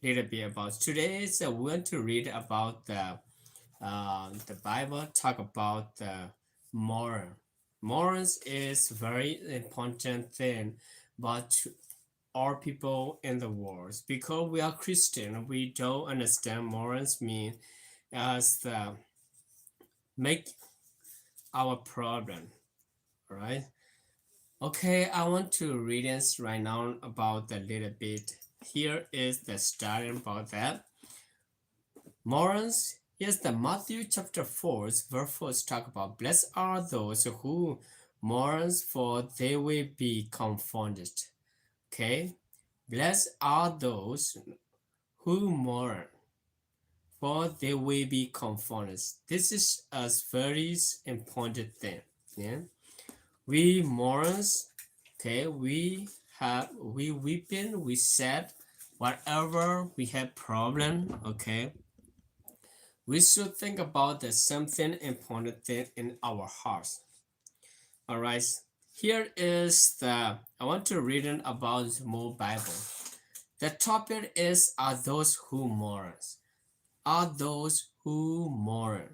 little bit about today. So we want to read about the uh, the Bible talk about the moral. Morals is very important thing, but our people in the world, because we are Christian, we don't understand morals mean as the make our problem. All right. Okay, I want to read this right now about a little bit. Here is the starting about that. Morals, yes, the Matthew chapter four, verse four talk about, "Blessed are those who mourn, for they will be comforted." Okay? "Blessed are those who mourn, for they will be comforted." This is a very important thing. Yeah? We mourn, okay, we have, we weeping, we sad, whatever we have problem, okay? We should think about the something important thing in our hearts. All right. Here is the, I want to read it about more Bible. The topic is, are those who mourn. Are those who mourn.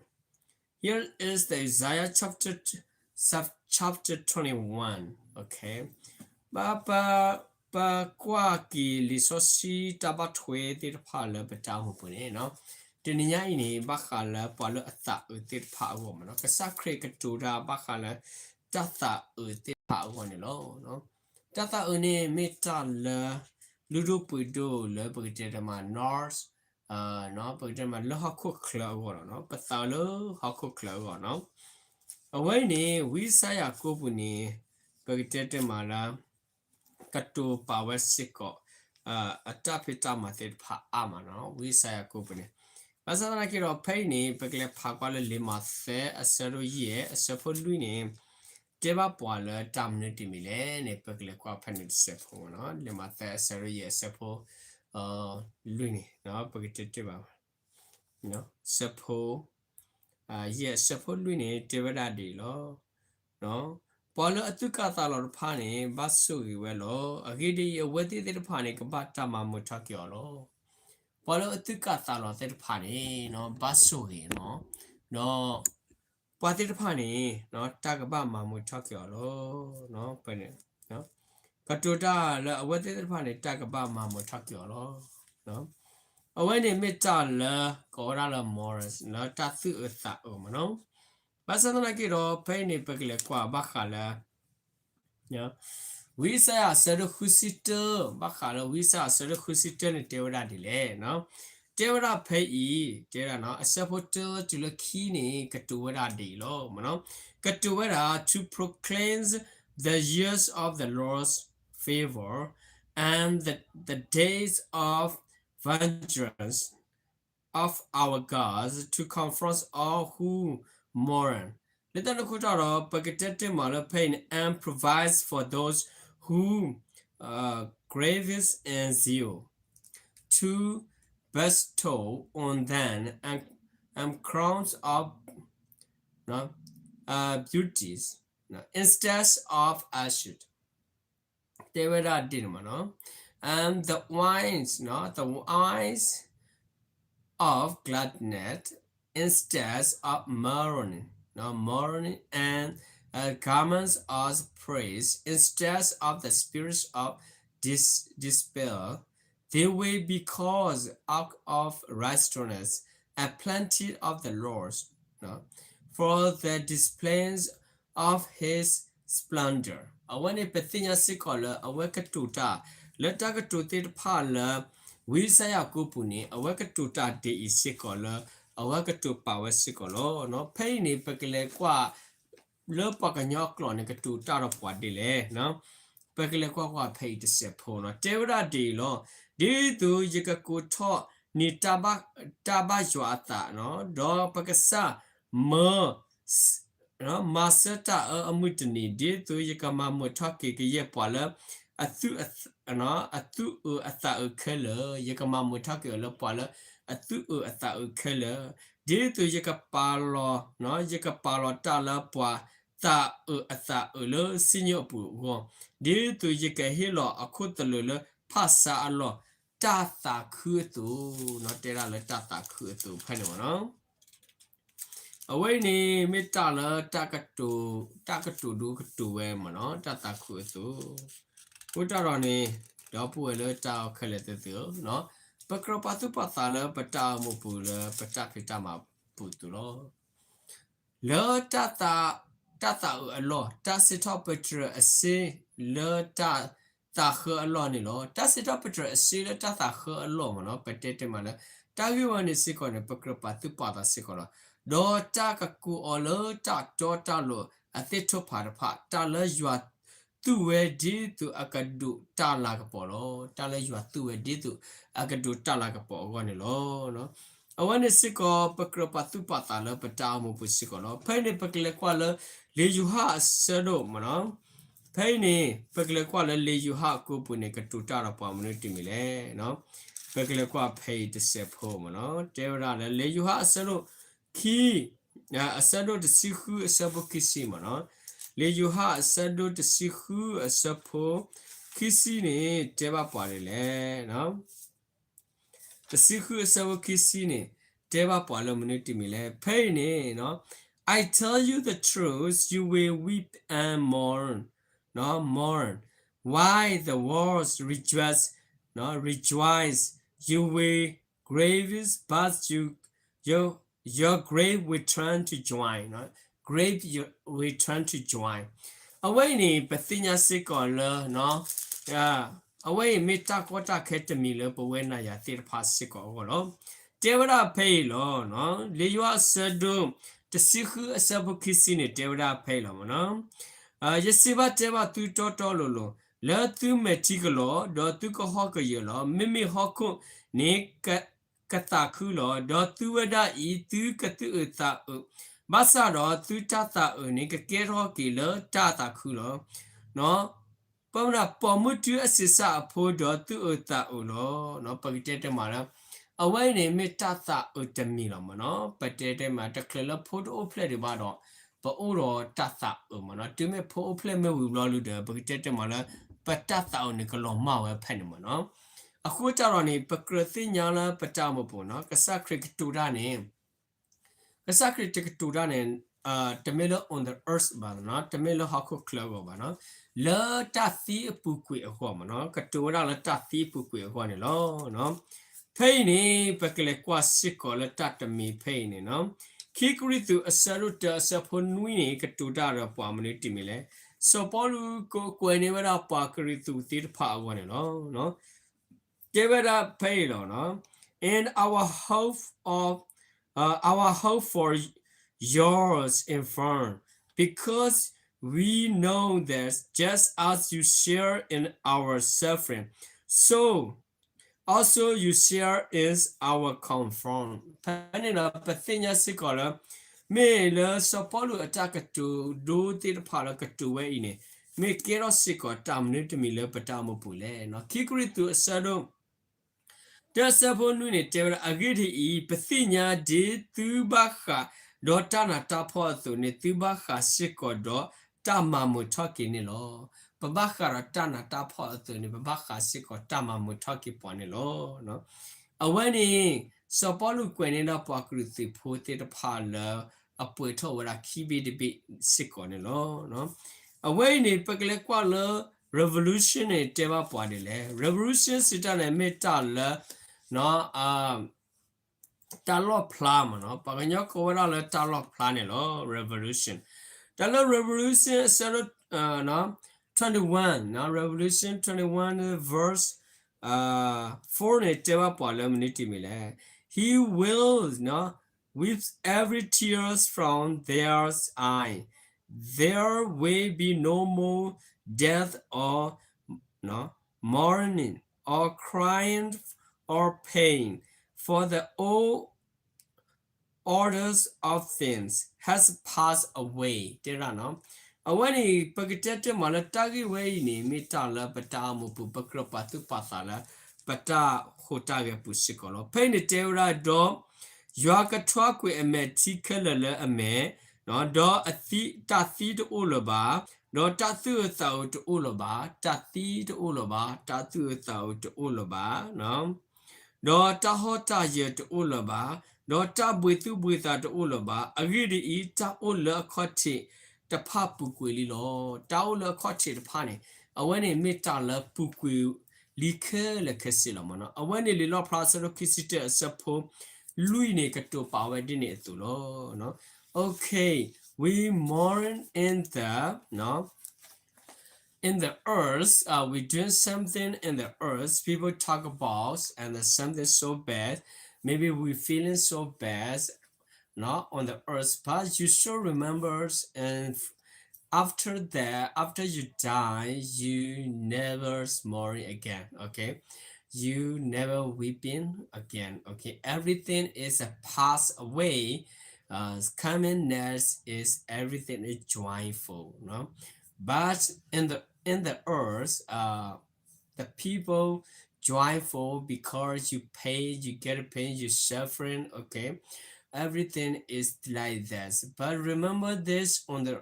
Here is the Isaiah chapter, chapter twenty-one. Okay. ပကွၢ်က့ၤ လံာ်စီဆှံတၢ်ဘၣ်ထွဲသ့ၣ်တဖၣ်လၢပတၢ်အိၣ်မူပူၤန့ၣ်, တနံၤညါအံၤန့ၣ် ဘၣ်ဃးလၢပှၤလၢအသးအုးသ့ၣ်တဖၣ်အဂီၢ်မ့ၢ်နီၤ, ကစၢ်ခရံာ်ကတိၤတၢ်ဘၣ်ဃးလၢ တၢ်သးအုးသ့ၣ်တဖၣ်အဂီၢ်န့ၣ်လီၤ. တၢ်သးအုးန့ၣ်မ့ၢ်တၢ်လၢ လုၢ်ဒိၣ်ပှ့ၤဒိၣ်လၢပကတဲတမး north ပကတဲတမးလၢဟီၣ်ခိၣ်ချၢအဂီၢ်လီၤ. ပသးအုးလၢဟီၣ်ခိၣ်ချၢအဂီၢ်နီၤ. အဝဲအံၤန့ၣ် ဝံယၡါယၤကိာ်ပူၤန့ၣ် ပကတဲတမးလၢ ကတိၤပာ်ဝဲစ့ၢ်ကီး အတၢ်ဖံးတၢ်မၤသ့ၣ်တဖၣ်အါမးနီၤ, ဝံယၡါယၤကိာ်ပူၤန့ၣ်. ဘၣ်ဆၣ်သနာ်က့ဒီး ဖဲအံၤန့ၣ် ပကလဲၤဖးကွၢ်လၢလံာ်မးသဲအဆၢဒိၣ်ယဲၢ် အဆၢဖိလွံၢ်န့ၣ် တဲဘၣ်ပှၤလၢတၢ်မနုၤတမံၤလဲၣ်န့ၣ် ပကလဲၤကွၢ်ဖဲန့ၣ်တစဲးဖိမ့ၢ်နီၤ. လံာ်မးသဲအဆၢဒိၣ်ယဲၢ်အဆၢဖိ လွံၢ်န့ၣ် ပကတဲတ့ၢ်ဘၣ် အဆၢဖိ ယဲၢ်အဆၢဖိလွံၢ်န့ၣ် တဲဝဲဒၣ်ဒ်အံၤလီၤ. ပှၤလၢအသူၣ်ကၢ်သးလီၤတဖၣ်န့ၣ် ဘၣ်ဆိၣ်ဂ့ၤဝဲလီၤ. အဂ့ၢ်ဒ်အံၤ, အဝဲသ့ၣ်သ့ၣ်တဖၣ်န့ၣ် ကဘၣ်တၢ်မၤမုာ်ထီၣ်က့ၤအီၤလီၤ. ပှၤလၢအသူၣ်ကၢ်သးလီၤသ့ၣ်တဖၣ်န့ၣ် ဘၣ်ဆိၣ်ဂ့ၤနီၤ, ဒီး ပှၤသ့ၣ်တဖၣ်န့ၣ် တၢ်ကဘၣ်မၤမုာ်ထီၣ်က့ၤအီၤလီၤ. ကတိၤတၢ်လၢအဝဲသ့ၣ်သ့ၣ်တဖၣ်န့ၣ် တၢ်ကဘၣ်မၤမုာ်ထီၣ်က့ၤအီၤလီၤ. အဝဲန့ၣ်မ့ၢ်တၢ်လၢ ကိးဝဲဒၣ်လၢ morals လၢတၢ်သူၣ်အုးသးအုးမ့ၢ်နီၤ. ဘၣ်ဆၣ်သနာ်က့ဒီး ဖဲအံၤန့ၣ် ပကလဲၤကွၢ်ဘၣ်ဃးလၢ ဝံယၡါယၤအဆၢဒိၣ်ဃုဆံတၢ, ဘၣ်ဃးလၢဝံယၡါယၤအဆၢဒိၣ်ဃုဆံတၢန့ၣ် တဲဝဲဒၣ်ဒ်လဲၣ်. တဲဝဲဒၣ်ဖဲအံၤ တဲဒၣ်နီၤ အဆၢဖိတၢတုၤလၢခံန့ၣ် ကတိၤဝဲဒၣ်ဒ်အံၤလီၤ. ကတိၤဝဲဒၣ် to proclaim the years of the Lord's favor and the, the days of vengeance of our God to comfort all who mourn. လၢတၢ်န့ၣ်အဃိတၢ်ဒီး ပကတဲတ့ၢ်မးလၢဖဲအံၤန့ၣ် and provides for those who uh, grieves in Zion, to bestow on them and, and crowns of no, uh, beauties no, instead of ashes. တဲဝဲဒၣ်ဒ်န့ၣ်မ့ၢ်နီၤ, and the wines, no, the wines of gladness instead of mourning, no, mourning and uh, garments of praise instead of the spirit of dis- despair. They will be called out of righteousness and planted of the Lord, no, for the displays of his splendor. အဝဲန့ၣ် ပသ့ၣ်ညါစ့ၢ်ကီးလၢ အဝဲကတိၤတၢ် လၢတၢ်ကတိၤသ့ၣ်တဖၣ်လၢ ဝံယၡါယၤကိာ်ပူၤန့ၣ် အဝဲကတိၤတၢ်ဒ်အံၤစ့ၢ်ကီးလၢ အဝဲကတိၤပာ်ဝဲစ့ၢ်ကီးလီၤ. ဖဲအံၤန့ၣ် ပကလဲၤကွၢ် လၢပှၤကညီအကျိာ်န့ၣ် ကတိၤတၢ်ဒီးပှၤဒ်လဲၣ်. ပကလဲၤကွၢ်ကွၢ်ဖဲအံၤတစဲးဖိနီၤ, တဲဝဲဒၣ်ဒ်အံၤလီၤ. ဒ်သိးယကကိးထီၣ်န့ၢ်တၢ်ဘၣ်ယွၤအသး, ဒီးပကစၢ်မၢ မၤဆၢတၢ်အၢအမုၢ်တနံၤ, ဒ်သိးယကမၤမုာ်ထီၣ်က့ၤကယဲၢ်ပှၤလၢ အသူၣ်အုးအသးအုးခဲလၢာ်, ယကမၤမုာ်ထီၣ်က့ၤအီၤလၢပှၤလၢအသူၣ်အုးအသးအုးခဲလၢာ်, ဒ်သိးယကပာ်လီၤ, ယကပာ်လီၤတၢ်လၢပှၤသးအုးအသးအုးလၢစံၣ်ညီၣ်အပူၤအဂီၢ်, ဒ်သိးယကဟ့ၣ်လီၤအခိၣ်သလုးလၢဖၣ်ဆါအလီၢ် တၢ်သးခုအသိး, တဲဒၣ်လၢတၢ်သးခုအသိးဖဲန့ၣ်မ့ၢ်နီၤ. အဝဲအံၤန့ၣ် မ့ၢ်တၢ်လၢ တၢ်ကတိၤဒိကတိၤဝဲမ့ၢ်နီၤ, တၢ်သးခုအသိး. အဃိတၢ်ဒီးန့ၣ် ဒီပုၢ်ဝဲၢ်လၢတၢ်အိၣ်ခဲလၢာ်သ့ၣ်ဧၢ, ပကြၢးပာ်သူၣ်ပာ်သးလၢပတၢ်အိၣ်မူပူၤလၢပတၢ်ဖံးတၢ်မၤပူၤအသိးလီၤ. လၢတၢ်သးအုးအလီၢ်, တၢ်စံးထီၣ်ပတြၢၤအစ့လၢတၢ်သးဃၢအလီၢ်န့ၣ်လီၤ. တၢ်စံးထီၣ်ပတြၢၤအစ့လၢတၢ်သးဃၢအလီၢ်မ့ၢ်နီၤ, ပတဲတဲမးလၢ တၢ်ဂ့ၢ်ဝဲန့ၣ်စ့ၢ်ကီးန့ၣ် ပကြၢးပာ်သူၣ်ပာ်သးစ့ၢ်ကီးလီၤ. ဒီးတၢ်ကကိးအီၤလၢတၢ်တီတၢ်လိၤအသ့ၣ်ထိၣ်ဖးတဖၣ်, တၢ်လၢယွၤသူၣ်ဝဲဒ်သိးအကဒိးတၢ်လၤကပီၤလီၤ. တၢ်လၢယွၤသူၣ်ဝဲဒ်သိးအကဒိးတၢ်လၤကပီၤအဂီၢ်န့ၣ်လီၤ. အဝဲန့ၣ်စ့ၢ်ကီး ပကြၢးပာ်သူၣ်ပာ်သးလၢပတၢ်အိၣ်မူပူၤစ့ၢ်ကီးလီၤ. ဖဲအံၤန့ၣ် ပကလဲၤကွၢ်လၢ လံာ်ယိၤဟၣ်အဆၢဒိၣ်မ့ၢ်နီၤ, ဖဲအံၤန့ၣ် ပကလဲၤကွၢ်လၢလံာ်ယိၤဟၣ်အကိပူၤန့ၣ် ကတိၤတၢ်ဒီးပှၤမနုၤတမံၤလဲၣ်. ပကလဲၤကွၢ်ဖဲအံၤတစဲးဖိမ့ၢ်နီၤ, တဲဝဲဒၣ်လၢ လံာ်ယိၤဟၣ်အဆၢဒိၣ်ခံ အဆၢဒိၣ်တဆံဃုအဆၢဖိခံဆံမ့ၢ်နီၤ, လံာ်ယိၤဟၣ်အဆၢဒိၣ်တဆံဃုအဆၢဖိခံဆံန့ၣ် တဲဘၣ်ပှၤဒ်လဲၣ်. တဆံဃုအဆၢဖိခံဆံန့ၣ် တဲဘၣ်ပှၤလၢမနုၤတမံၤလဲၣ်. ဖဲအံၤန့ၣ် I tell you the truth, you will weep and mourn, mourn, while the world rejoice, rejoice, you will grieve, but you, your, your grief will turn to joy, grief will turn to joy. အဝဲအံၤန့ၣ် ပသ့ၣ်ညါစ့ၢ်ကီးလၢ အဝဲအံၤမ့ၢ်တၢ်ကီတၢ်ခဲတမံၤလၢပဝဲနၤယၤသ့ၣ်တဖၣ်စ့ၢ်ကီးအဂီၢ်လီၤ. တဲဝဲဒၣ်ဖဲအံၤလီၤ. လံာ်ယိၤဟၣ်အဆၢဒိၣ်တဆံဃုအဆၢဖိခံဆံန့ၣ် တဲဝဲဒၣ်ဖဲအံၤလီၤမ့ၢ်နီၤ, ယစံးဘၣ်တဲဘၣ်သုတီတီလိၤလိၤ, လၢသုမဲာ်ထံကလီၤ, ဒီးသုကဟီၣ်ကယၢၤလီၤ. မ့မ့ၢ်ဟီၣ်ခိၣ်န့ၣ် ကသးခုလီၤ. ဒီးသုဝဲဒၣ်အံၤ သုကသူၣ်အုးသးအုး, ဘၣ်ဆၣ်ဒီးသုတၢ်သးအုးန့ၣ်ကကဲထီၣ်က့ၤလၢတၢ်သးခုလီၤ. ပမ့ၢ်ပိာ်မုၣ်တုၤအဆံးစၢ်အဖိဒီးသူၣ်အုးသးအုးလီၤ. ပကတဲတဲမးလၢ အဝဲအံၤန့ၣ်မ့ၢ်တၢ်သးအုးတမံၤလီၤမ့ၢ်နီၤ. ပတဲတဲမး တချုးလၢဖိတအိၣ်ဖျဲၣ်ဒံးဘၣ်ဒီး ပအိၣ်ဒီးတၢ်သးအုးမ့ၢ်နီၤ. တုၤမ့ၢ်ဖိအိၣ်ဖျဲၣ်မ့ၢ်ဝံၤဘျီလံဒီး ပကတဲတဲမးလၢ ပတၢ်သးအုးန့ၣ်ကလီၤမၢ်ဝဲဖဲန့ၣ်မ့ၢ်နီၤ. အဃိတၢ်ဒီးန့ၣ် ပကြၢးသ့ၣ်ညါလၢပတၢ်အိၣ်မူပူၤနီၤ ကစၢ်ခရံာ်ကတိၤတၢ်န့ၣ် ကစၢ်ခရံာ်တကတိၤတၢ်န့ၣ် တမ့ၢ်လၢ on the earth ဘၣ်နီၤ, တမ့ၢ်လၢဟီၣ်ခိၣ်ချၢအဂီၢ်ဘၣ်နီၤ, လၢတၢ်သံအပူၤကွံာ်အဂီၢ်မ့ၢ်နီၤ, ကတိၤဝဲဒၣ်လၢတၢ်သံအပူၤကွံာ်အဂီၢ်န့ၣ်လီၤ. ဖဲအံၤန့ၣ် ပကလဲၤကွၢ်စ့ၢ်ကီးလၢတၢ်တမံၤဖဲအံၤန့ၣ်နီၤ, ခံကရံၣ်သူးအဆၢဒိၣ်တၢအဆၢဖိနွံန့ၣ် ကတိၤတၢ်ဒီးပှၤမနုၤတမံၤလဲၣ်. စီၤပီလူးကကွဲးန့ၢ်ဝဲဒၣ်ပှၤကရံၣ်သူးသ့ၣ်တဖၣ်အဂီၢ်န့ၣ်လီၤ. တဲဝဲဒၣ်ဖဲအံၤလီၤ. And our hope of, uh, our hope for yours in firm, because we know that just as you share in our suffering, so also you share in our comfort. ဖဲန့ၣ်ဒီး ပသ့ၣ်ညါစ့ၢ်ကီးလၢ မ့ၢ်လၢစီၤပီလူးအတၢ်ကတိၤဒိသ့ၣ်တဖၣ်လၢကတိၤဝဲအံၤန့ၣ် မ့ၢ်ကဲထီၣ်စ့ၢ်ကီးတၢ်မနုၤတမံၤလၢပတၢ်အိၣ်မူပူၤလဲၣ်. ခံကရံၣ်သူးအဆၢဒိၣ် တၢအဆၢဖိနွံန့ၣ် တဲဝဲဒၣ် အဂ့ၢ်ဒ်အံၤ, ပသ့ၣ်ညါဒ်သုဘၣ်ဃးဒီးတၢ်နးတၢ်ဖှီၣ်အသိးန့ၣ် သုဘၣ်ဃးစ့ၢ်ကီးဒီးတၢ်မၤမုာ်ထီၣ်က့ၤန့ၣ်လီၤ. ပဘၣ်ဃးဒီးတၢ်နးတၢ်ဖှီၣ်အသိးန့ၣ် ပဘၣ်ဃးစ့ၢ်ကီးတၢ်မၤမုာ်ထီၣ်က့ၤပှၤန့ၣ်လီၤ. အဝဲန့ၣ် စီၤပီလူးကွဲးန့ၢ်ဒီးပှၤကရံၣ်သူးဖိသ့ၣ်တဖၣ်လၢ အပှဲၤထီၣ်ဝဲဒၣ်ခံဘ့ၣ်တဘ့ၣ်စ့ၢ်ကီးန့ၣ်လီၤ. အဝဲအံၤန့ၣ် ပကလဲၤကွၢ်လၢ revolution န့ၣ် တဲဘၣ်ပှၤဒ်လဲၣ်. Revolution စံးတၢ်န့ၣ်မ့ၢ်တၢ်လၢ တၢ်လီၣ်ဖျါမ့ၢ်နီၤ, ပှၤကညီကိးဝဲဒၣ်လၢတၢ်လီၣ်ဖျါန့ၣ်လီၤ, revolution. တၢ်လၢ revolution အဆၢဒိၣ် twenty-one, revolution twenty-one verse four န့ၣ် တဲဘၣ်ပှၤလၢမနုၤတမံၤလဲၣ်. He will, with every tears from their eye, there will be no more death or mourning or crying or pain, for the old orders of things has passed away. တဲဒၣ်နီၤ, အဝဲန့ၣ် ပကတဲတမံၤလၢတၢ်ဂ့ၢ်ဝဲအံၤန့ၣ် မ့ၢ်တၢ်လၢပတၢ်အိၣ်မူပူၤ ပကြၢးပာ်သူၣ်ပာ်သးလၢ ပတၢ်ဟူးတၢ်ဂဲၤပူၤစ့ၢ်ကီးလီၤ. ဖဲအံၤန့ၣ်တဲဝဲဒၣ်ဒီး ယွၤကထွါကွံာ်အမဲာ်ထံခဲလၢာ်လၢအမဲာ်, ဒီးအသံ, တၢ်သံတအိၣ်လၢၤဘၣ်, ဒီးတၢ်သူၣ်အုးသးအုးတအိၣ်လၢၤဘၣ်, တၢ်သံတအိၣ်လၢၤဘၣ်, တၢ်သူၣ်အုးသးအုးတအိၣ်လၢၤဘၣ်, ဒီးတၢ်ဟီၣ်တၢ်ယၢၤတအိၣ်လၢၤဘၣ်, ဒီးတၢ်ဘှံးသူၣ်ဘှံးသးတအိၣ်လၢၤဘၣ်, အဂ့ၢ်ဒ်အံၤ, တၢ်အိၣ်လၢအခီၣ်ထံးတဖၣ်ပူၤကွံာ်လံလီၤ. တၢ်အိၣ်လၢအခီၣ်ထံးတဖၣ်န့ၣ် အဝဲန့ၣ်မ့ၢ်တၢ်လၢပူၤကွံာ်လံခဲလၢာ်ခဲဆ့လီၤမ့ၢ်နီၤ. အဝဲန့ၣ်လံာ်လီၣ်ဖျါအဆၢဒိၣ်ခံဆံတၢ အဆၢဖိလွံၢ်န့ၣ် ကတိၤပာ်ဝဲဒ်န့ၣ်အသိးလီၤ. Okay, we mourn in the, no? In the earth, uh, we doing something in the earth. People talk about and there's something so bad. Maybe we feeling so bad, not on the earth, but you should remember, and after that, after you die, you never mourn again. Okay, you never weeping again. Okay, everything is a pass away. Uh, coming next is everything is joyful, no? But in the, in the earth, uh, the people joyful because you pay, you get pain, you suffering, okay? Everything is like this. But remember this, on the,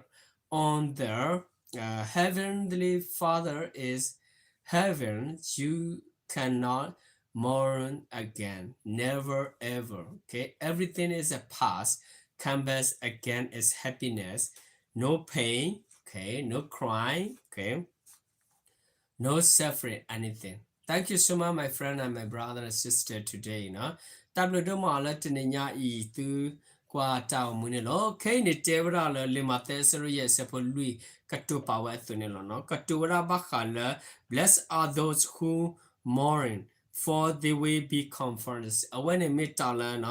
on the, uh, heavenly Father is heaven, you cannot mourn again. Never ever. Okay? Everything is a past. Come back again is happiness. No pain. Okay? No crying. Okay? No suffering anything. Thank you so much, my friend and my brother and sister today, နီၤ. တၢ်ဘျုးဒိၣ်မးလၢတနံၤညါအံၤ သုကွၢ်တၢ်အိၣ်မူန့ၣ်လီၤ. ခဲအံၤန့ၣ်တဲဝဲဒၣ်လၢ လံာ်မးသဲ အဆၢဒိၣ်ယဲၢ် အဆၢဖိလွံၢ် ကတိၤပာ်ဝဲအသိးန့ၣ်လီၤနီၤ. ကတိၤဝဲဒၣ်ဘၣ်ဃးလၢ Blessed are those who mourn, for they will be comforted. အဝဲန့ၣ်မ့ၢ်တၢ်လၢ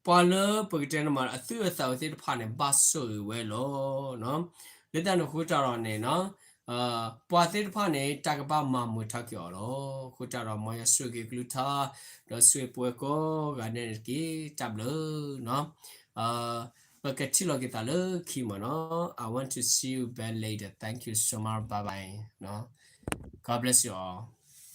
ပှၤလၢပကတဲန့ၣ်မး အသူၣ်အသးအုးသ့ၣ်တဖၣ်န့ၣ် ဘၣ်ဆိၣ်ဂ့ၤဝဲလီၤ. လၢတၢ်န့ၣ်အဃိတၢ်ဒီးန့ၣ်နီၤ ပှၤသ့ၣ်တဖၣ်န့ၣ် တၢ်ကဘၣ်မၤမုာ်ထီၣ်က့ၤအီၤလီၤ. အဃိတၢ်ဒီး မ်ယွၤဆိၣ်ဂ့ၤကလုၢ်ကထါ ဒီးဆိၣ်ဂ့ၤပဝဲကိးဂၤဒဲးန့ၣ်တက့ၢ်. တၢ်ဘျုးနီၤ. ပကထံၣ်လိာ်က့ၤသးလၢခံမးနီၤ. I want to see you back later. Thank you so much. Bye bye. God bless you all.